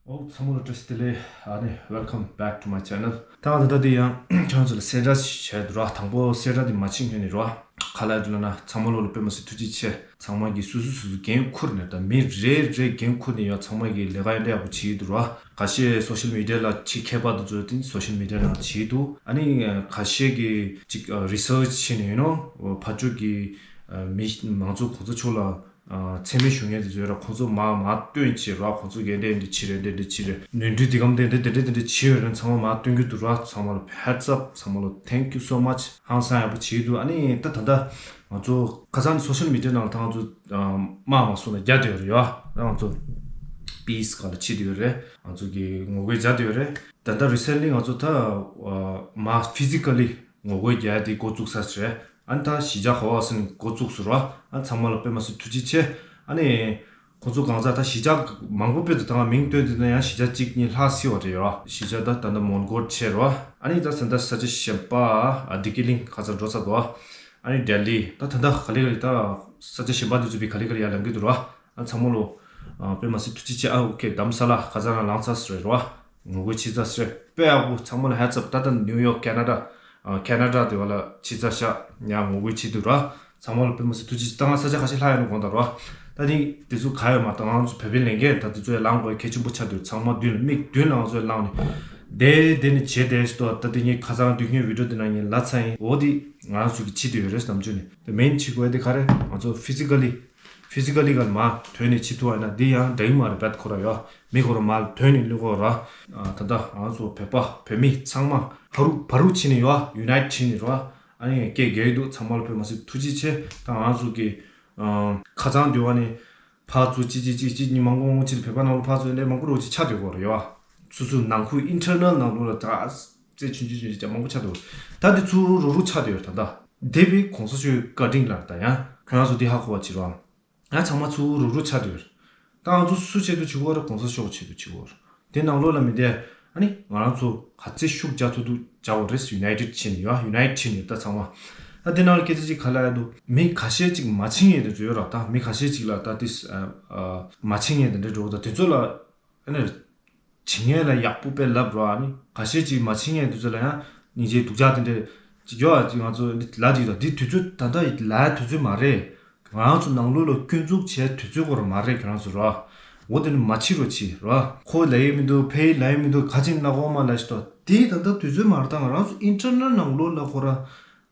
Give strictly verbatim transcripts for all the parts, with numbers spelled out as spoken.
ཨོ་ཚང་མ་ལ་བཀྲ་ཤིས་བདེ་ལེགས། ཨ་ནི་welcome back to my channel། ད་ང་ད་ལྟ་དེ་ཡང་ཁྱོད་ཚོ་ལ་གསལ་བསྒྲགས་ཤིག་བྱས་འདུག་ར། དང་པོ་གསལ་བསྒྲགས་དེ་མ་ཕྱིན་སྔོན་ནས་ར། ག་ལ་འདུག་ལབ་ན་ཚང་མ་ལོ་ལ་དཔེ་མ་སྲིད་ཐུགས་རྗེ་ཆེ། ཚང་མ་གིས་སོ་སོ་སོ་སོ་འགན་འཁུར་ནས་ད་མི་རེ་རེ་འགན་འཁུར་ནས་ཡང་ཚང་མ་གིས་ལས་ཀ་ཡང་འདྲ་ཡག་པོ་བྱེད་ཀྱི་འདུག་ར། ཁ་ཤས་སོ་ཤལ་མི་ཌི་ཡ་ལ་ཆེད་མཁས་པ་དེ་ཚོ་དེ་སོ་ཤལ་མི་ཌི་ཡ་ནང་བྱེད་ཀྱི་འདུག་ཨ་ནི་ཁ་ཤས་ཀྱིས་ཅིག་རི་སར་ཆི་བྱས་ནས་ཡིན་ནོ་ཕར་ཕྱོགས་ཀྱི་མི་མང་ཚོགས་གོང་ས་མཆོག་ལ་མཚན་སྨད་ཞུ་མཁན་དེ་ཚོ་ཡོད་ར། ཁོང་ཚོ་མར་མར་སྟོན་བྱེད་ར། ཁོང་ཚོ་གིས་འདི་འདི་བྱེད་རེད། འདི་འདི་བྱེད་རེད། ནོར་འཁྲུལ་འདི་གམ་འདི་འདི་འདི་འདི་འདི་བྱེད་ཡོད་རེད། ཚང་མ་མར་སྟོན་གྱི་འདུག་ར། ཚང་མ་ལ་heads up། ཚང་མ་ལ་thank you so much། ཧང་སང་ཡག་པོ་བྱེད་ཀྱི་འདུག་ཨ་ནི་ད་ད་ལྟ་ང་ཚོ་ཁ་སང་ནས་སོ་ཤལ་མི་ཌི་ཡ་ནང་ལ་ད་ང་ཚོ་དམག་མ་སོང་ན་རྒྱག་བསྡད་ཡོད་རེད་ཡ། ད་ང་ཚོ་པི་ཨེ་སི་ག་ལ་ཕྱིན་བསྡད་ཡོད་རེད། ང་ཚོ་གི་ངོ་རྒོལ་རྒྱག་བསྡད་ཡོད་རེད། ད་ལྟ་རི་སེན་ལི་ང་ཚོ་ད་མར་ཕི་ཟི་ཀ་ལི་ངོ་རྒོལ་རྒྱག་ཡ་དེ་འགོ་བཙུགས་ཚར་རེད། ཨ་ནི་ད་གཞིས་ཆགས་ག་བ་སོང་ནས་འགོ་བཙུགས་སོང་ར། ཨ་ནི་ཚང་མ་ལ་དཔེ་མ་སྲིད་ཐུགས་རྗེ་ཆེ། ཨ་ནི་ཁོང་ཚོ་གང་ཟག་ད་གཞིས་ཆགས་མང་པོ་དཔེ་དེ་ད་ང་མིང་བཏོན་དུས་ན་ཡང་གཞིས་ཆགས་གཅིག་གཉིས་ལྷག་སྲིད་པ་རེད་ཡ། གཞིས་ཆགས་ད་ད་ལྟ་མོན་གྷོ་བྱས་ར། ཨ་ནི་ད་ད་ལྟ་ས་ཆ་གཞན་པ་ཨ་བདེ་སྐྱིད་གླིང་ཁ་ཚ་འགྲོ་ཚར་འདུག་ཨ་ནི་ལྡི་ལི་ད་ད་ལྟ་ག་ལེ་ག་ལེ་ད་ས་ཆ་གཞན་པ་དེ་ཚོ་བི་ག་ལེ་ག་ལེ་ཡར་ལངས་ཀྱི་འདུག་ར། ཨ་ཚང་མ་ལོ། ཨ་དཔེ་མ་སྲིད་ཐུགས་རྗེ་ཆེ། ཨ་ཨོ་ཁེ་རྡ་རམ་ས་ལ་ཁ་སང་རང་ལངས་ཚར་ཟེར་རེད་བ། ངོ་རྒོལ་བྱེད་ཚར་ཟེར། དཔེ་ཡག་པོ། ཚང་མ་ལ་ཧེ་ཛི་ཨབ། ད་ལྟ་ནིའུ་ཡོག་ཁེ་ན་ཌ། ཨ་ཁེ་ན་ཌ་དེ་བ་ལ་བྱེད་ཚར་ཤག་ཡང་ངོ་རྒོལ་བྱེད་འདུག་ར། ཚང་མ་ལ་དཔེ་མ་སྲིད་ཐུགས་རྗེ་ཆེ། ད་ང་ས་ཆ་ཁ་ཤས་ལྷག་ཡོད་ན་དགོངས་དག་ར། ད་ནི་དེ་ཚོ་ག་ཡོད་མ་ད་ང་ཚོ་བོད་པའི་ལས་འགན་ད་དེ་ཚོ་ཡང་ལངས་དགོས་གལ་ཆེན་པོ་ཆགས་འདུག་ཚང་མ་མདུན་ལ་མིག་མདུན་ལ་ང་ཚོ་ཡང་ལངས་ནས། དེ་དེ་ནི་བྱེད་བསྡད་ཤི་ཏོ། ད་དེ་ངས་ཁ་སང་དུས་ཁྱོད་བི་ཌི་ཡོ་དེ་ནང་ངས་ལབ་ཚར་ཡིན། འོ་དེ་ང་རང་ཚོ་གི་བྱེད་དེ་ཡོད་རེད་བསམ་བྱུང་ནས། དེ་མེན་བྱེད་དགོས་དེ་ག་རེ། ང་ཚོ་ཕི་ཟི་ཀ་ལི། ཕི་ཟི་ཀ་ལི་ག་ལ་མར་ཐོན་ནས་བྱེད་ཐུབ་པ་ཡིན་ན་འདི་ཡང་འདྲ་གི་མ་རེད། བད་ཁོ་ར་ཡོད་མི་ཁོ་ར་མར་ཐོན་ནས་ལུས་ཁོ་ར། ད་ལྟ་ང་ཚོ་བོད་པ་བོད་མི་ཚང་མ་ཕ་རུ་ཕ་རུ་བྱས་ནས་ཡོད་ཡུ་ནའིཊ་བྱས་ནས་ར། ཨ་ནི་སྐད་རྒྱག་གི་འདུག་ཚང་མ་ལ་དཔེ་མ་སྲིད་ཐུགས་རྗེ་ཆེ། ད་ང་ཚོ་གི་ཁ་སང་དུས་བ་ནས་ཕར་ཚུར་གཅིག་གཅིག་གཅིག་གཅིག་གཉིས་མང་པོ་མང་པོ་བྱས་ནས་བོད་པ་ནང་ལ་ཕར་ཚུར་འདྲ་མང་པོ་རོགས་ཅིག་ཆགས་བསྡད་ཡོད་རེད་ཡོད། སོ་སོའི་ནང་ཁུལ་ཨིན་ཊར་ནལ་ནང་ལོགས་ལ་ད། རྩེ་ཆུང་ཆུང་ཆུང་ཆུང་མང་པོ་ཆགས་འདུག་ད་འདི་ཚུར་རུག་རུག་ཆགས་བསྡད་ཡོད་ད་ལྟ། འདས་པའི་གོང་ས་མཆོག་བཀའ་དྲིན་ལ་ད་ཡང་ཁྱོད་རང་ཚོ་འདི་ཧ་གོ་བ་བྱེད་རོགས། ཡང་ཚང་མ་ཚུར་རུག་རུག་ཆགས་བསྡད་ཡོད། ད་ང་ཚོ་སུ་ཆེད་དུ་བྱེད་དགོས་རེད། གོང་ས་མཆོག་ཆེད་དུ་བྱེད་དགོས་རེད། དེ་ནང་ལོགས་ལ་མི་བསྡད། ཨ་ནི་ང་རང་ཚོ་ག་ཚད་ཤུགས་རྒྱག་ཐུབ་ཐུབ་རྒྱག་དགོས་རེད། ཡུ་ནའི་ཊེཌ་བྱས་ནས་ཡ་ཡུ་ནའིཊ་བྱས་ནས་ད་ཚང་མ། ད་དེ་ནང་ལ་སྐད་ཆ་ཅིག་ག་ལ་ཡ་འདུག་མི་ཁ་ཤས་ཅིག་མ་ཕྱིན་ཡས་དེ་ཚོ་ཡོད་ར། ད་མི་ཁ་ཤས་ཅིག་ལ་ད་དེ་མ་ཕྱིན་ཡས་དེ་འདྲ་འགྲོ་ད་དེ་ཚོ་ལ་ཨ་ནི། བྱེད་མཁན་ལ་ཡག་པོ་དཔེ་ལབ་རོགས། ཨ་ནི་ཁ་ཤས་ཅིག་མ་བྱེད་མཁན་དེ་ཚོ་ལ་ཡང་སྙིང་རྗེ་སྡུག་ཅག་དེ་འདྲས་ཅིག་ཡོད། ཨ་ཅིག་ང་ཚོ་འདི་ལ་ཅིག་དང་འདི་དུས་ཚོད་ད་ལྟ་ལ་དུས་ཚོད་མ་རེད། ང་ཚོ་ནང་ལོགས་ལ་སྐྱོན་འཛུགས་བྱས་དུས་ཚོད་ཁོ་ར་མ་རེད། ཁྱོད་རང་ཚོ་རོགས། འོ་དེ་ནི་མ་བྱེད་རོགས་བྱེད་རོགས། ཁོ་ལ་ཡོད་མི་འདུག་ཕ་ཡུལ་ལ་ཡོད་མི་འདུག་ག་ཅིག་ན་གོ་མ་ལ་ཞིག་ཏོ། དེ་ད་ལྟ་དུས་ཚོད་མ་རེད། ད་ང་རང་ཚོ་ཨིན་ཊར་ནལ་ནང་ལོགས་ལ་ཁོ་ར།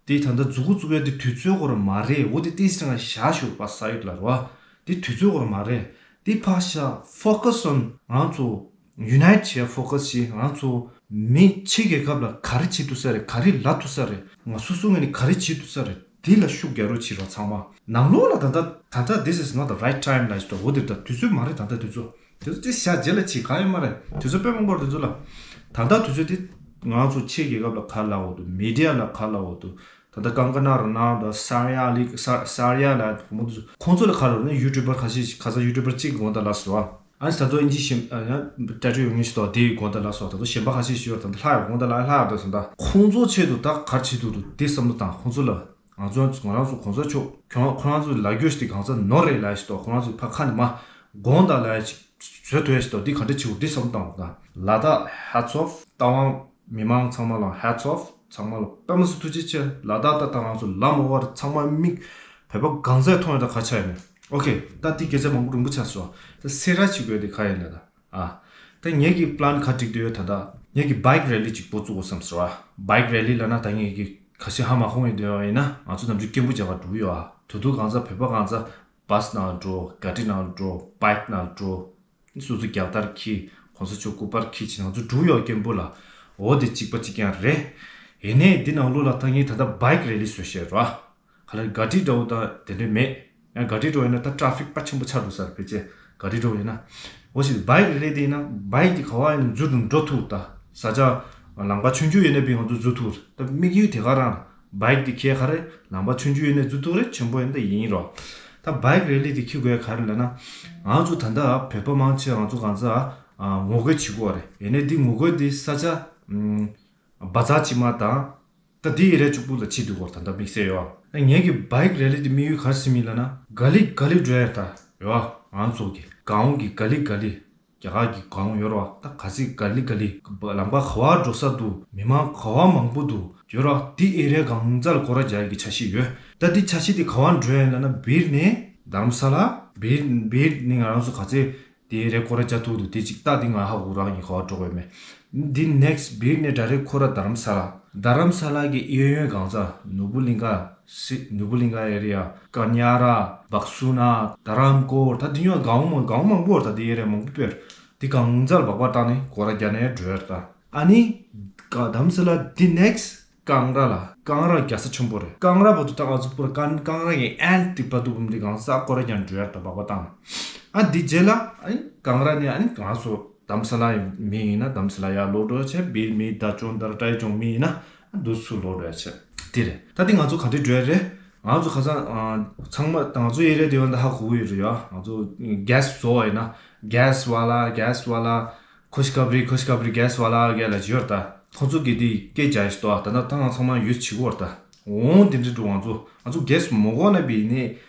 དེ་ད་ལྟ་མཛུ་གུ་བཙུགས་ཡ་དེ་དུས་ཚོད་ཁོ་ར་མ་རེད། འོ་དེ་ཏིས་ང་བཞག་ཞོག་པ་ས་ཡིག་ལ་རོ། དེ་དུས་ཚོད་ཁོ་ར་མ་རེད། དེ་ཕར་བཞག focus on ང་ཚོ་unite བྱེད་focus བྱེད། ང་ཚོ་མི་ཕྱི་རྒྱལ་ཁབ་ལ་ག་རེ་བྱེད་ཐུབ་ས་རེད། ག་རེ་ལབ་ཐུབ་ས་རེད། ང་སོ་སོ་ངོས་ནས་ག་རེ་བྱེད་ཐུབ་ས་རེད། དེ་ལ་ཤུགས་རྒྱག་རོགས་བྱེད་རོགས་ཚང་མ། ནང་ལོགས་ལ་ད་ལྟ་ད་ལྟ་this is not the right time ལ་ཞིག་འོ་དེ་ད་དུས་ཚོད་མ་རེད། ད་ལྟ་དུས་ཚོད། དེ་ཚོ་དེ་བཞག་རྗེས་ལ་བྱེད་ག་ཡོད་མ་རེད། དེ་ཚོ་དཔེ་མང་པོ་རེད། དེ་ཚོ་ལ་ད་ལྟ་དུས་ཚོད་དེ་ང་ཚོ་ཕྱི་རྒྱལ་ཁབ་ལ་ག་ལབ་འོ་དུ། མི་ཌི་ཡ་ལ་ག་ལབ་འོ་དུ། ད་ལྟ་ཀང་ཀ་ན་ར་ན་ད་སར་ཡ་ལི་སར་ཡ་ལ་བུ་མོ་དེ་ཚོ་ཁོང་ཚོ་ལ་ག་ལབ་ནི་ཡུ་ཊུབ་པར་ཁ་ཤས་ཤིག་ཁ་སང་ཡུ་ཊུབ་པར་གཅིག་དགོངས་དག་ལ་སོ། ཨ་ནི་ད་དུང་ཨིན་ཇི་ཞིམ་ཨ་ཡང་ཏྲ་ཏྲུ་ཡོང་ངེས་ཤི་ཏོ་དེ་དགོངས་དག་ལ་སོ། ད་དུང་གཞན་པ་ཁ་ཤས་ཤིག་ཡོད། ད་ལྟ་ལྷག་ཡོད་དགོངས་དག་ལ་ལྷག་ཡོད་ད་སོ། ད་ཁོང་ཚོ་ཆེད་དུ་ད་ག་རེ་བྱེད་ཐུབ་འདུག་དེ་བསམ་བློ་བཏང་། ཁོང་ཚོ་ལ། ང་ཚོ་ང་རང་ཚོ་གོང་ས་མཆོག་ཁྱོད་ཁོ་རང་ཚོ་ལ་རྒྱུ་ཞིག་གང་ཚ་ནོར་རེད་ལ་ཞིག་ཏོ། ཁོ་རང་ཚོ་ཕ་ཁ་ནས་མ་དགོངས་དག་ལ་ཞིག་བཟོས་ཐུབ་ཡ་ཞིག་ཏོ། འདི་ག་འདྲ་བྱེད་དགོས་འདི་བསམ་བཏང་དགོས། ད་ལ་དྭགས་hats off། རྟ་དབང་མི་མང་ཚང་མ་ལ་hats off། ཚང་མ་ལ་དཔེ་མི་སྲིད་ཐུགས་རྗེ་ཆེ། ལ་དྭགས་ད་ད་ང་ཚོ་ལམ་འོ་བར་ཚང་མ་མིག་བོད་པ་གང་ཚ་མཐོང་ཡ་ད་ག་ཆ་ཡ་ནས། ཨོ་ཁེ། ད་འདི་སྐད་ཆ་མང་པོ་རིང་པོ་ཆགས་སོང་། ད་སེ་ར་བྱེད་དགོས་འདི་ག་ཡིན་ལ་ད། ཨ། ད་ངེད་ཀྱི་པི་ལན་ག་སྒྲིག་འདོད་ཡོད་ད་ལྟ། ངེད་ཀྱི་བྷའིཀ་རེ་ལི་ཅིག་འགོ་བཙུགས་དགོས་བསམ་སོང་བ། བྷའིཀ་རེ་ལི་ལབ་ན་ད་ངེད་ཀྱི་ཁ་ཤས་ཧ་མ་གོ་ཡོད་འདོད་ཡོད་ཡིན་ན་ང་ཚོ་ནམ་རྒྱུན་སྐད་འབོད་རྒྱག་ག་འགྲོ་གི་ཡོད་ཨ། ད་དུང་གང་ཚ་བོད་པ་གང་ཚ་བྷ་སི་ནང་འགྲོ། ག་ཏི་ནང་འགྲོ། བྷའིཀ་ནང་འགྲོ། སོ་སོ་རྒྱལ་དར་འཁྱེར། གོང་ས་མཆོག་སྐུ་པར་འཁྱེར་བྱས་ང་ཚོ་འགྲོ་གི་ཡོད་སྐད་འབོད་ལ། འོ་དེ་གཅིག་པ་གཅིག་རྐྱང་རེད། ཡིན་ནའི་འདི་ནང་ལོགས་ལ་ད་ངས་ད་ལྟ་བྷའིཀ་རེ་ལི་བཟོས་བཞག་ར། ག་ལ་ག་ཏི་འདྲ་བོ་དང་དེ་འདྲ་མེད། ཡང་ག་ཏི་འདྲ་བོ་ཡིན་ན་ད་ཊ་ཕིག་དཔེ་ཆེན་པོ་ཆགས་འགྲོ་ས་རེད། ཕལ་ཆེར་ག་ཏི་འདྲ་བོ་ཡིན་ན། འོ་ཞིག་བྷའིཀ་རེ་ལི་དེ་ཡིན་ན་བྷའིཀ་དེ་ག་བ་ཡིན་ན་འཛུལ་འགྲོ་འགྲོ་ཐུབ། ད་ས་ཆ་ལམ་ཁ་ཆུང་ཆུང་ཡིན་ན་པི་ང་ཚོ་འཛུལ་ཐུབ། ད་དམིགས་ཡུལ་དེ་ག་རང་བྷའིཀ་དེ་ཁྱེད་ག་རེ་ལམ་ཁ་ཆུང་ཆུང་ཡིན་ན་འཛུལ་ཐུབ་རེད། ཆེན་པོ་ཡིན་ད་ཡིན་རོ། ད་བྷའིཀ་རེ་ལི་དེ་འཁྱེར་དགོས་ག་རེ་ལབ་ན། ང་ཚོ་ད་ལྟ་བོད་པ་མང་ཆེ་ང་ཚོ་གང་ཚ་ངོ་རྒོལ་བྱེད་དགོས་རེད། ཡིན་ནའི་འདི་ངོ་རྒོལ་དེ་ས་ཆ་བ་ཛར་ཆེ་མ་དང་། ད་འདི་ཡི་རེ་གཅིག་པུ་ལ་ཕྱི་དུས་སྐོར་ད་ལྟ་དམིགས་བསལ་ཡོད། ངེད་ཀྱི་བྷའིག་རེ་ལི་དེ་དམིགས་ཡུལ་ག་རེ་ཟེར་མིན་ལབ་ན། ག་ལི་ག་ལི་འགྲོ་ཡ་ད་ཡོད། ང་ཚོ་གི་གང་གི་ག་ལི་ག་ལི། རྒྱ་གར་གྱི་གང་ཡོད་རོ། ད་ག་ཚིག་ག་ལི་ག་ལི་ལམ་ཁ་ག་བ་འགྲོ་ས་འདུག་མི་མང་ག་བ་མང་པོ་འདུག་ཡོད་རོ། དེ་ཨེ་རི་ཡ་གང་ཚ་ལ་སྐོར་ར་རྒྱག་གི་འཆར་གཞི་ཡོད། ད་དེ་འཆར་གཞི་དེ་ག་བ་འགྲོ་ཡིན་ལབ་ན་སྦིར་ནས་དྷ་རམ་ས་ལ། སྦིར་སྦིར་ནས་ང་རང་ཚོ་ག་ཚེ་དེ་རེད་སྐོར་ར་རྒྱག་ཐུབ་འདུག་དེ་གཅིག་ད་དེ་ང་ཧ་གོ་རང་ཡིན་ག་བ་འགྲོ་དགོས་མེད། འདི་ནེག་སི་སྦིར་ནས་ཌའི་རེག་ཁོ་ར་དྷ་རམ་ས་ལ། དྷ་རམ་ས་ལ་གི་གཡས་གཡོན་གང་ཚ་ནུབ་བུ་གླིང་ག་སི་ནུབ་བུ་གླིང་ག་ཨེ་རི་ཡ། ཀ་ཉ་ར། བག་སུ་ན། དྷ་རམ་ཀོར། ད་དེ་ཉོ་གང་མང་གང་མང་པོ་ད་དེ་ཨེ་རི་ཡ་མང་པོ་སྤེར། དེ་གང་ཚ་ལ་སྦག་སྦག་བཏང་ནས་སྐོར་ར་རྒྱག་ནས་འགྲོ་ཡར་ད། ཨ་ནི་ཀ་དྷ་རམ་ས་ལ་དེ་ནེག་སི་ཀང་ར་ལ། ཀང་ར་རྒྱལ་ས་ཆེན་པོ་རེད། ཀང་ར་བར་དུ་ད་ང་ཚོ་པུ་ར་ཀང་ཀང་ར་གི་ཨན་ཏི་བར་དུ་བུམ་དེ་གང་ས་སྐོར་ར་རྒྱག་འགྲོ་ཡར་ད་སྦག་སྦག་བཏང་ནས། ཨ་དེ་རྗེས་ལ་ཨ་ནི་ཀང་ར་ནས་ཨ་ནི་ང་ཚོ་དྷ་རམ་ས་ལ་ཡི་མི་ཡིན་ན་དྷ་རམ་ས་ལ་ཡར་ལོག་འགྲོ་བྱས། སྦིར་མི་ད་ཅོང་དར་ཏའི་ཅོང་མི་ཡིན་ན་འདུག་སུ་ལོག་འགྲོ་ཡ་བྱས་དེ་རེད། ད་དེ་ང་ཚོ་ག་དུས་འགྲོ་ཡ་རེད། ང་ཚོ་ཁ་སང་ཚང་མ་ད་ང་ཚོ་ཨེ་རི་ཡ་དེ་ཡོད་ན་ཧ་གོ་གི་ཡོད་རེད་ཡ། ང་ཚོ་གེ་སི་བཟོ་བ་ཡིན་ན་གེ་སི་ཝ་ལ་གེ་སི་ཝ་ལ། ཁོ་ཤི་ཁ་བི་རི་ཁོ་ཤི་ཁ་བི་རི་གེ་སི་ཝ་ལ་གེ་ལ་ཇི་ཡོད་ད། ཁོ་ཚོ་གི་དེ་སྐད་རྒྱག་ཞིག་ཏོ། ད་ད་ད་ང་ཚང་མ་ཡུས་བྱེད་གོ་ད། འོང་དེ་འདྲི་འགྲོ་ང་ཚོ་ང་ཚོ་གེ་སི་མོ་གོ་ན་བི་ནི།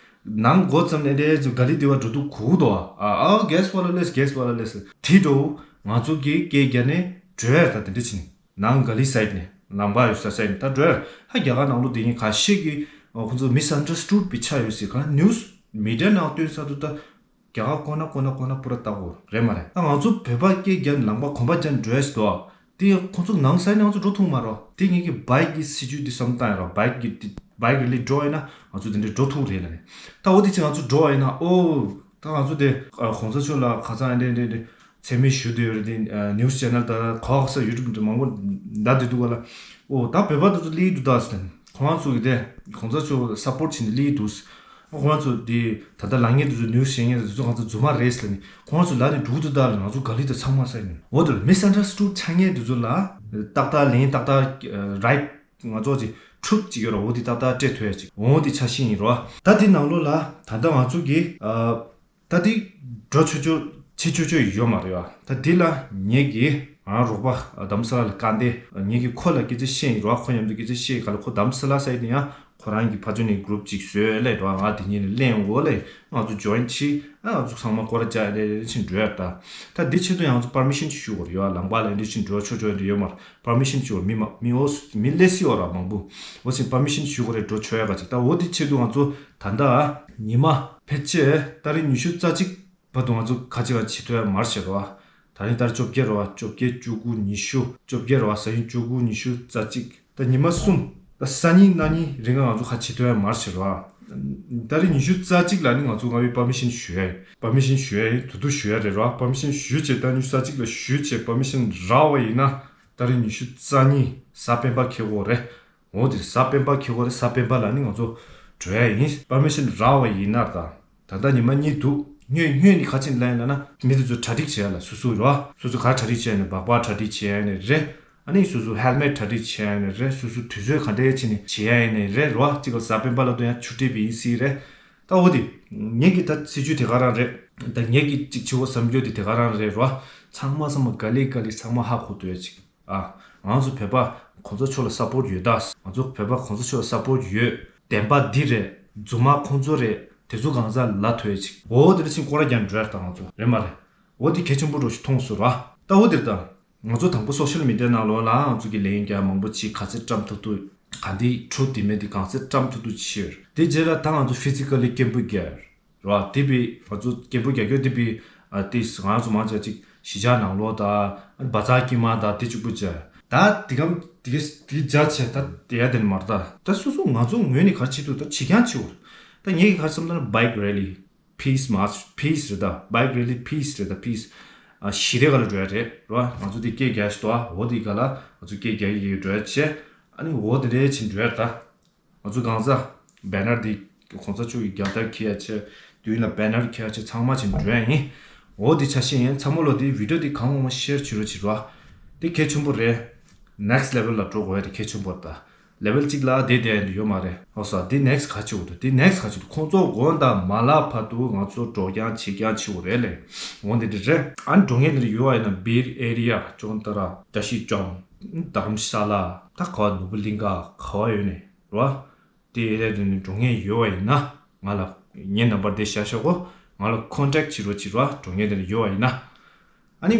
ནང་འགོ་ཙམ་ནས་དེ་ཚོ་ག་ལི་དེ་བ་འགྲོ་དུ་གུ་དོ། ཨ་ཨ་གེ་སི་ཝ་ལ་ལེས་གེ་སི་ཝ་ལ་ལེས། དེ་འགྲོ་ང་ཚོ་གི་སྐད་རྒྱག་ནས་འགྲོ་ཡ་ད་དེ་འདྲི་ཕྱིན། ནང་ག་ལི་སའིད་ནས་ལམ་པ་ཡོད་ས་སའིད་ནས་ད་འགྲོ་ཡ། ཧ་རྒྱ་གར་ནང་ལོ་དེ་ཉིན་ཁ་ཤས་ཀྱི་ཁོ་ཚོ་མི་སི་ཨན་ཌར་སི་ཊུཌ་པི་ཆ་ཡོད་སྲིད་ག་ནིའུ་སི་མི་ཌི་ཡ་ནང་སྟོན་ས་དུ་ད། རྒྱ་གར་ཁོ་ན་ཁོ་ན་ཁོ་ན་པུ་ར་ལྟ་གོ་རེད་མ་རེད། ད་ང་ཚོ་བོད་པ་སྐད་རྒྱག་ནས་ལམ་པ་གོམ་པ་རྒྱག་འགྲོ་ཡ་ཞིག་འདུག་དེ་ཁོ་ཚོ་ནང་སའི་ནང་ཚོ་འགྲོ་ཐུབ་མ་རོ། དེ་ངེད་ཀྱི་བྷའིག་གི་སྲིད་ཇུས་དེ་བསམ་བཏང་ཡ་རོ། བྷའིག་གི་དེ་བྷའིག་རི་ལི་འགྲོ་ཡ་ན་ང་ཚོ་དེ་འདྲ་འགྲོ་ཐུབ་རེད་ལ་ནི། ད་འོ་དེ་ཚེ་ང་ཚོ་འགྲོ་བ་ཡིན་ན་ཨོ། ད་ང་ཚོ་དེ་གོང་ས་མཆོག་ལ་ཁ་སང་འདྲ་འདྲ་འདྲ་མཚན་སྨད་ཞུ་བསྡད་ཡོད་རེད། དེ་ནིའུ་སི་ཅེ་ནལ་ད་ག་བ་ག་ས་ཡུ་ཊུབ་འདྲ་མང་པོ་འདྲ་བསྡད་འདུག་ག་ལ། ཨོ་ད་བོད་པ་དེ་ཚོ་སླེབས་འདུག་ད་ཟེར་ནས་ཁོང་ཚོ་གི་དེ་གོང་ས་མཆོག་སཔོར་ཊི་བྱས་ནས་སླེབས་འདུག་ཁོང་ཚོ་དེ་ད་ལྟ་ལབ་མཁན་དེ་ཚོ་ནིའུ་སི་བཤད་མཁན་དེ་ཚོ་ང་ཚོ་རྫུན་མ་རེད་ཟེར་ནས་ཁོང་ཚོ་ལབ་ནས་འདུག་འདུག་ད་ལ་ང་ཚོ་ག་ལི་དང་ཚང་མ་ཟེར་ནས། འོ་དེ་ལ་མི་སི་ཨན་ཌར་སི་ཊུཌ་ཆགས་མཁན་དེ་ཚོ་ལ་ཏག་ཏག་ལན་ཏག་ཏག་རའིཊ་ང་ཚོ་ཅིག་ཊུ་རུཐ་ཅིག་ཡོད་ར། འོ་དེ་ཏག་ཏག་སྤྲད་ཐུབ་ཡ་ཅིག་འོ་དེ་ཆ་ཤས་ཡིན་རོ། ད་དེ་ནང་ལོགས་ལ་ད་ལྟ་ང་ཚོ་གི་ད་དེ་འགྲོ་ཆོག་ཆོག་བྱེད་ཆོག་ཆོག་ཡོད་མ་རེད་བ། ད་དེ་ལ་ངེད་ཀྱི་ང་རོགས་པ་དྷ་རམ་ས་ལ་ལ་བཀའ་འདི་ངེད་ཀྱི་ཁོ་ལ་སྐད་ཆ་བཤད་ཡིན་རོགས། ཁོ་མཉམ་དུ་སྐད་ཆ་བཤད་ག་ལ་ཁོ་དྷ་རམ་ས་ལ་སའིཌ་ནས་ཡང་ཁོ་རང་གི་ཕ་ཚོ་ནས་གུ་རུབ་ཅིག་བཟོས་ལས་རོགས། ང་དེ་ཉིད་ནས་གླེང་འོ་ལས་ང་ཚོ་ཇོ་ཡིན་ཕྱིས་ང་ཚོ་ཚང་མ་སྐོར་ར་རྒྱག་ལས་ལས་ཕྱིན་འགྲོ་ཡ་ད། ད་འདི་ཆེད་དུ་ཡང་ང་ཚོ་པར་མི་ཤན་ཞུ་དགོས་རེད་ཡོད། ལམ་པ་ལ་འདི་ཕྱིན་འགྲོ་ཆོག་ཆོག་འདི་ཡོད་མ་རེད། པར་མི་ཤན་ཞུ་དགོས་མི་མ་མི་འོ་མི་ལས་སི་འོ་ར་མང་པོ་འོ་ཕྱིན་པར་མི་ཤན་ཞུ་དགོས་རེད། འགྲོ་ཆོག་ཡ་ག་ཅིག་ད་འོ་དེ་ཆེད་དུ་ང་ཚོ་ད་ལྟ་ཉི་མ་ཕལ་ཆེར་ཏ་རིག་ཉི་ཤུ་རྩ་གཅིག་བར་དུ་ང་ཚོ་ཁ་ཅིག་ལ་བྱེད་ཐུབ་ཡ་མར་བྱེད་རོགས། ད་རིང་ཏ་རིག་བཅོ་བརྒྱད་རོགས། བཅོ་བརྒྱད་བཅུ་དགུ་ཉི་ཤུ་བཅོ་བརྒྱད་རོགས། ཟ་ཡིན་བཅུ་དགུ་ཉི་ཤུ་རྩ་གཅིག་ད་ཉི་མ་གསུམ་ད་སང་ཉིན་གནངས་ཉིན་རིང་ང་ང་ཚོ་ཁ་བྱེད་ཐུབ་ཡ་མར་བྱེད་རོགས། ད་རིང་ཉི་ཤུ་རྩ་གཅིག་ལ་ནི་ང་ཚོ་ང་བའི་པར་མི་ཤན་ཞུ་ཡ་ཡིན། པར་མི་ཤན་ཞུ་ཡ་ཡིན། དུ་དུ་ཞུ་ཡ་རེད་རོགས། པར་མི་ཤན་ཞུས་བྱས་ད་ཉི་ཤུ་རྩ་གཅིག་ལ་ཞུས་བྱས་པར་མི་ཤན་རག་པ་ཡིན་ན་ད་རིང་ཉི་ཤུ་རྩ་གཉིས་གཟའ་སྤེན་པ་འཁེལ་གོ་རེད། འོ་དེ་གཟའ་སྤེན་པ་འཁེལ་གོ་རེད། གཟའ་སྤེན་པ་ལ་ནི་ང་ཚོ་འགྲོ་ཡ་ཡིན། པར་མི་ཤན་རག་པ་ཡིན་ན་ད། ད་ལྟ་ཉི་མ་གཉིས་འདུག་སྔོན་སྔོན་ནས་ག་ཅིག་ལབ་ཡིན་ལབ་ན་མི་དེ་ཚོ་གྲ་སྒྲིག་བྱེད་ཡ་ལ་སོ་སོ་རོ། སོ་སོ་ག་གྲ་སྒྲིག་བྱེད་ཡ་ནི་སྦག་སྦག་གྲ་སྒྲིག་བྱེད་ཡ་ནི་རེད། ཨ་ནི་སོ་སོ་ཧེལ་མེཊ་གྲ་སྒྲིག་བྱེད་ཡ་ནི་རེད། སོ་སོ་དུས་ཚོད་ག་འདྲ་བྱས་ནས་བྱེད་ཡ་ཡིན་ནི་རེད་རོ། གཅིག་ག་གཟའ་སྤེན་པ་ལ་དུ་ཡང་ཆུ་ཊི་བི་ཡིན་སྲིད་རེད། ད་འོ་དེ་ངེད་ཀྱི་ད་སྲིད་ཇུས་དེ་ག་རང་རེད། ད་ངེད་ཀྱི་གཅིག་བྱེད་དགོས་བསམ་རྒྱུ་དེ་དེ་ག་རང་རེད་རོ། ཚང་མ་ཚང་མ་ག་ལེ་ག་ལེ་ཚང་མ་ཧ་གོ་ཐུབ་ཡ་ཅིག་ཨ། ང་ཚོ་བོད་པ་གོང་ས་མཆོག་ལ་སཔོར་ཊི་ཡོད་ད། ང་ཚོ་བོད་པ་གོང་ས་མཆོག་ལ་སཔོར་ཊི་ཡོད། བདེན་པ་འདི་རེད། རྫུན་མ་ཁོང་ཚོ་རེད། དེ་ཚོ་གང་ཟག་ལ་ཐོས་ཅིག་འོ་དེ་འདྲ་ཕྱིན་སྐོར་ར་རྒྱག་འགྲོ་ཡ་ད་ང་ཚོ་རེད་མ་རེད། འོ་དེ་གལ་ཆེན་པོ་འགྲོ་ཞིག་མཐོང་སོང་ར། ད་འོ་དེར་ད། ང་ཚོ་དང་པོ་སོ་ཤལ་མི་ཌི་ཡ་ནང་ལོགས་ལ་ང་ཚོ་གི་ལན་རྒྱག་མང་པོ་ཅིག་ག་ཚད་བཀྲམ་ཐུབ་ཐུབ། ག་འདི་ཁྲོ་དེ་མེད་དེ་གང་ཚད་བཀྲམ་ཐུབ་ཐུབ་ཕྱིར། དེ་རྗེས་ལ་ད་ང་ཚོ་ཕི་ཛི་ཀ་ལི་སྐད་འབོད་རྒྱག་ར་དེ་བི་ང་ཚོ་སྐད་འབོད་རྒྱག་རྒྱུ་དེ་བི་ཨ་ཏིས་ང་ཚོ་མང་ཆེ་ཅིག་གཞིས་ཆགས་ནང་ལོགས་དང་བ་ཚ་དཀྱིལ་མ་དང་དེ་གཅིག་པུ་བྱས། ད་དེ་གམ་དེ་ག་དེ་བྱ་བྱས་ད་དེ་ཡ་དེ་ནི་མར་ད་ད་སོ་སོ་ང་ཚོ་ངོས་ནས་ག་རེ་བྱེད་ཐུབ་ད་བྱེད་རྐྱང་བྱེད་འོར། ད་ངས་ག་རེ་བསམ་ད་ན་བྷའིག་རེ་ལི་ཕིས་མཱར་ཆི་ཕིས་རེད་ད། བྷའིག་རེ་ལི་ཕིས་རེད་ད། ཕིས་ཨ་ཞི་བདེ་ག་ལ་འགྲོ་ཡ་རེད་ར། ང་ཚོ་དེ་སྐད་རྒྱག་ཞིག་ཏོ་ཨ་འོ་དེ་ག་ལ་ང་ཚོ་སྐད་རྒྱག་གི་འགྲོ་ཡ་བྱས། ཨ་ནི་འོ་དེ་འདྲའི་ཕྱིན་འགྲོ་ཡ་རེད་ད། ང་ཚོ་གང་ཟག་བེ་ནར་འདི་གོང་ས་མཆོག་གི་རྒྱལ་དར་འཁྱེར་ཡ་ཆེ། མདུན་ལ་བེ་ནར་འཁྱེར་ཡ་ཆེ་ཚང་མ་ཆེ་འགྲོ་ཡ་ཡིན། འོ་འདི་ཆ་ཤས་ཡིན། ཚང་མ་ལོ་འདི་བི་ཌི་ཡོ་འདི་གང་མང་མང་ཤེར་བྱེད་རོགས་བྱེད་རོགས། འདི་གལ་ཆེན་པོ་རེད། ནེག་སི་ཊི་ལེ་ཝལ་ལ་འགྲོ་དགོས་ཡ་འདི་གལ་ཆེན་པོ་རེད་ད། ལེ་ཝལ་གཅིག་ལ་བསྡད་བསྡད་ཡ་འདི་ཡོད་མ་རེད། ཨོ་སོ་འདི་ནེག་སི་ཊི་ག་བྱེད་དགོས་འདུག་འདི་ནེག་སི་ཊི་ག་བྱེད་འདུག་ཁོང་ཚོ་དགོངས་དག་མ་ལབ་བར་དུ་ང་ཚོ་འགྲོ་རྐྱང་བྱེད་རྐྱང་བྱེད་དགོས་རེད་ལེ། འོ་འདི་འདི་རེད། ཨ་ནི་འགྲོ་མཁན་འདི་ཡོད་བ་ཡིན་ན་སྦིར་ཨེ་རི་ཡ་ཅོང་ཏ་ར་ཏ་ཤི་ཅོང་དྷ་རམ་ཤ་ལ་ད་ག་བ་ནོར་བུ་གླིང་ག་ག་བ་ཡོད་ནས་རོ། དེ་ཨེ་རེད་དེ་ནི་འགྲོ་མཁན་ཡོད་བ་ཡིན་ན་ང་ལ་ངའི་ནམ་བར་དེ་བཞག་བཞག་གོ། ང་ལ་ཁོན་ཊེག་བྱེད་རོགས་བྱེད་རོགས། འགྲོ་མཁན་དེ་ནི་ཡོད་བ་ཡིན་ན། ཨ་ནི་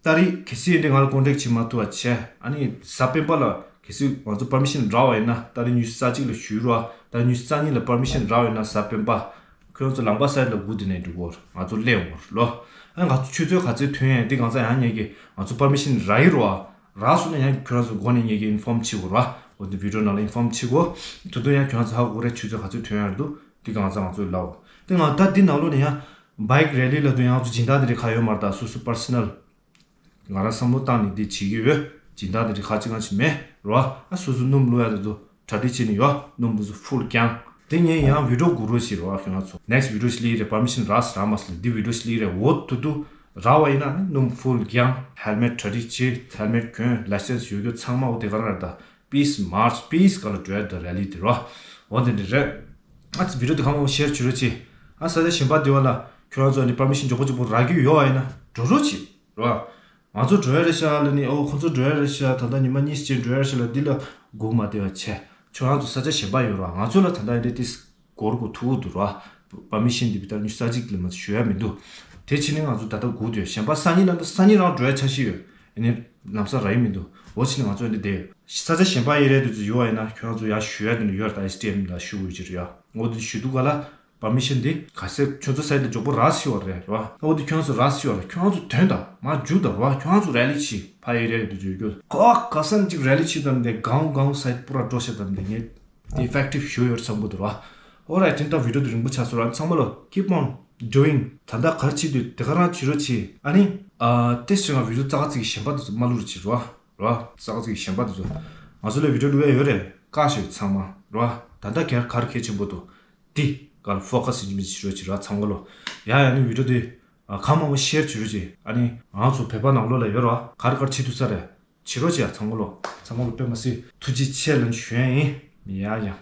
ཏ་རིག་གལ་སྲིད་འདི་ང་ལ་ཀོན་ཊེག་བྱེད་མ་ཐུབ་པ་བྱས། ཨ་ནི་གཟའ་སྤེན་པ་ལ་གལ་སྲིད་ང་ཚོ་པར་མི་ཤན་རག་པ་ཡིན་ན། ཏ་རིག་ཉི་ཤུ་རྩ་གཅིག་ལ་ཞུས་རོགས། ཏ་རིག་ཉི་ཤུ་རྩ་གཉིས་ལ་པར་མི་ཤན་རག་པ་ཡིན་ན། གཟའ་སྤེན་པ་ཁྱོད་ཚོ་ལམ་པ་སའི་ལ་སྒུག་དེ་ནས་འགྲོ་གོ། ང་ཚོ་སླེབས་འོང་ལོ། ཨ་ང་ཚོ་ཆུ་ཚོད་ག་ཚོད་ཐོན་ཡང་འདི་གང་ཚ་ཡང་ངེད་ཀྱི་ང་ཚོ་པར་མི་ཤན་རག་ཡི་རོགས། རག་སོང་ན་ཡང་ཁྱོད་རང་ཚོ་འགོ་ནས་ངེད་ཀྱི་ཨིན་ཕོམ་བྱེད་དགོས་ར། འོ་དེ་བི་ཌིའོ་ནང་ལ་ཨིན་ཕོམ་བྱེད་དགོས། དུ་དུ་ཡང་ཁྱོད་རང་ཚོ་ཧ་གོ་རེད། ཆུ་ཚོད་ག་ཚོད་ཐོན་ཡང་འདུག་འདི་གང་ཚ་ང་ཚོ་ལའོ། དེ་ང་ད་འདི་ནང་ལོགས་ནས་ཡང་བྷའིཀ་རེ་ལི་ལ་དུ་ཡང་ང་ཚོ་སྦྱིན་བདག་དེ་རིགས་ཁ་ཡོད་མ་རེད། ད་སོ་སོ་པར་སོ་ནལ། ང་རང་བསམ་བློ་བཏང་ནས་འདི་བྱེད་ཀྱི་ཡོད། སྦྱིན་བདག་དེ་རིགས་ཁ་ཅིག་ང་ཅིག་མེད་རོ། ཨ་སོ་སོ་སྣུམ་བླུག་ཡ་དེ་ཚོ་གྲ་སྒྲིག་བྱེད་ནས་ཡོད། སྣུམ་དེ་ཚོ་ཕུལ་རྐྱང་། དེ་ངས་ཡང་བི་ཌིའོ་དགུ་རོ་བྱེད་རོ། ཨ་ཁྱོད་ང་ཚོ་ནེག་སི་བི་ཌིའོ་ཞིག་སླེབས་རེད། པར་མི་ཤན་རག་སི་རག་མ་སི་ལ་འདི་བི་ཌིའོ་ཞིག་སླེབས་རེད། འོ་དུ་དུ་རག་པ་ཡིན་ན་ནི་སྣུམ་ཕུལ་རྐྱང་། ཧེལ་མེཊ་གྲ་སྒྲིག་བྱེད། ཧེལ་མེཊ་གྱོན། ལའི་སེན་སི་ཡོད་རྒྱུ་ཚང་མ་འོ་དེ་ག་རང་རེད། ད་པིས་མར་ཆི་པིས་ག་ལ་འགྲོ་ཡ་ད་རེ་ལི་དེ་རོ། འོ་དེ་འདྲ་རེད། ཨ་ཙི་བི་ཌིའོ་དེ་གང་མང་ཤེར་བྱེད་རོགས་བྱེད། ཨ་ས་ཆ་གཞན་པ་དེ་བ་ལ་ཁྱོད་རང་ཚོ་ནི་པར་མི་ཤན་མགྱོགས་པོ་མགྱོགས་པོ་རག་གི་ཡོད་པ་ཡིན་ན་འགྲོ་རོགས་བྱེད་རོ། ང་ཚོ་འགྲོ་ཡ་རེད་ཤག་ལ་ནི། ཨོ་ཁོ་ཚོ་འགྲོ་ཡ་རེད་ཤག་ད་ལྟ་ཉི་མ་གཉིས་ཅན་འགྲོ་ཡ་རེད་ཤག་ལ་འདི་ལ་སྒུག་མ་བསྡད་པ་བྱས། ཁྱོད་རང་ཚོ་ས་ཆ་གཞན་པ་ཡོད་རོ། ང་ཚོ་ལ་ད་ལྟ་ཡིན་དེ་ཏིས་སྒོར་གོ་ཐུག་འདུག་རོ། པར་མི་ཤན་འདི་བི་ཏར་ཉི་ཤུ་རྩ་གཅིག་ལས་མ་ཞུ་ཡ་མི་འདུག་དེ་ཕྱིན་ནི་ང་ཚོ་ད་ལྟ་སྒུག་སྡོད། གཞན་པ་སང་ཉིན་ལ་འདི་སང་ཉིན་རང་འགྲོ་ཡ་འཆར་གཞི་ཡོད། ཨ་ནི་ལམ་སང་རག་གི་མི་འདུག་འོ་ཕྱིན་ནི་ང་ཚོ་འདི་བསྡད་ཡོད། ས་ཆ་གཞན་པ་ཡིན་རེད་དུ་ཚོ་ཡོད་པ་ཡིན་ན་ཁྱོད་རང་ཚོ་ཡ་ཞུ་ཡ་དེ་འདྲ་ཡོད་རེད། ད་ཨེས་ཌི་ཨེམ་ལ་ཞུ་དགོས་ཀྱི་རེད་ཡ། འོ་དེ་ཞུ་དུས་ག་ལ་པར་མི་ཤན་འདི་ག་ཚད་ཁྱོད་ཚོ་སའིཊ་ལ་མགྱོགས་པོ་རག་སྲིད་པ་རེད་རོ། ད་འོ་དེ་ཁྱོད་རང་ཚོ་རག་སྲིད་པ་རེད། ཁྱོད་རང་ཚོ་དོན་དང་མ་འཇུག་དང་རོ། ཁྱོད་རང་ཚོ་རེ་ལི་བྱེད། ཕ་ཡི་རེད་དུ་ཚོ་ཡོད་རྒྱུ་ཁོ་ག་ས་ནས་ཅིག་རེ་ལི་བྱེད་དམ་དེ་གང་གང་སའིཊ་པུ་ར་འགྲོ་ཤ་དམ་དེ་ངས། དེ་ཨི་ཕེག་ཊིབ་ཞུ་ཡོད་བསམ་གི་འདུག་ར། ཨོ་རའིཊ། དེ་ད་བི་ཌིའོ་དེ་རིང་པོ་ཆགས་སོང་ར། ཚང་མ་ལོ་keep on doing། ད་ལྟ་ག་རེ་བྱེད་དུས་དེ་ག་རང་བྱེད་རོགས་བྱེད། ཨ་ནི་ཨ་ཏེ་སི་ང་བི་ཌིའོ་ཙག་ཙིག་གཞན་པ་དེ་ཚོ་མ་བླུག་རོགས་བྱེད་ར། ར་ཙག་ཙིག་གཞན་པ་དེ་ཚོ། ང་ཚོ་ལ་བི་ཌིའོ་བླུག་ཡ་ཡོད་རེད། བཀག་ཤོག་ཚང་མ་ར། ད་ལྟ་ག་རེ་གལ་ཆེན་པོ་འདུག་དེ་ག་ལ་ཕོ་ཀ་སི་ཡིན་མིན་བྱེད་རོགས་བྱེད་ར། ཚང་མ་ལོ་ཡ་ཡ་ནི་བི་ཌིའོ་དེ་གང་མང་པོ་ཤེར་བྱེད་རོགས་བྱེད། ཨ་ནི་ང་ཚོ་བོད་པ་ནང་ལོགས་ལ་ཡོད་ར། ག་རེ་ག་རེ་བྱེད་ཐུབ་ས་རེད། བྱེད་རོགས་བྱེད་ཡ། ཚང་མ་ལོ། ཚང་མ་ལོ་དཔེ་མ་སྲིད་ཐུགས་རྗེ་ཆེ་ལབ་ཞུ་ཡ་ཡིན། ཡ་ཡ།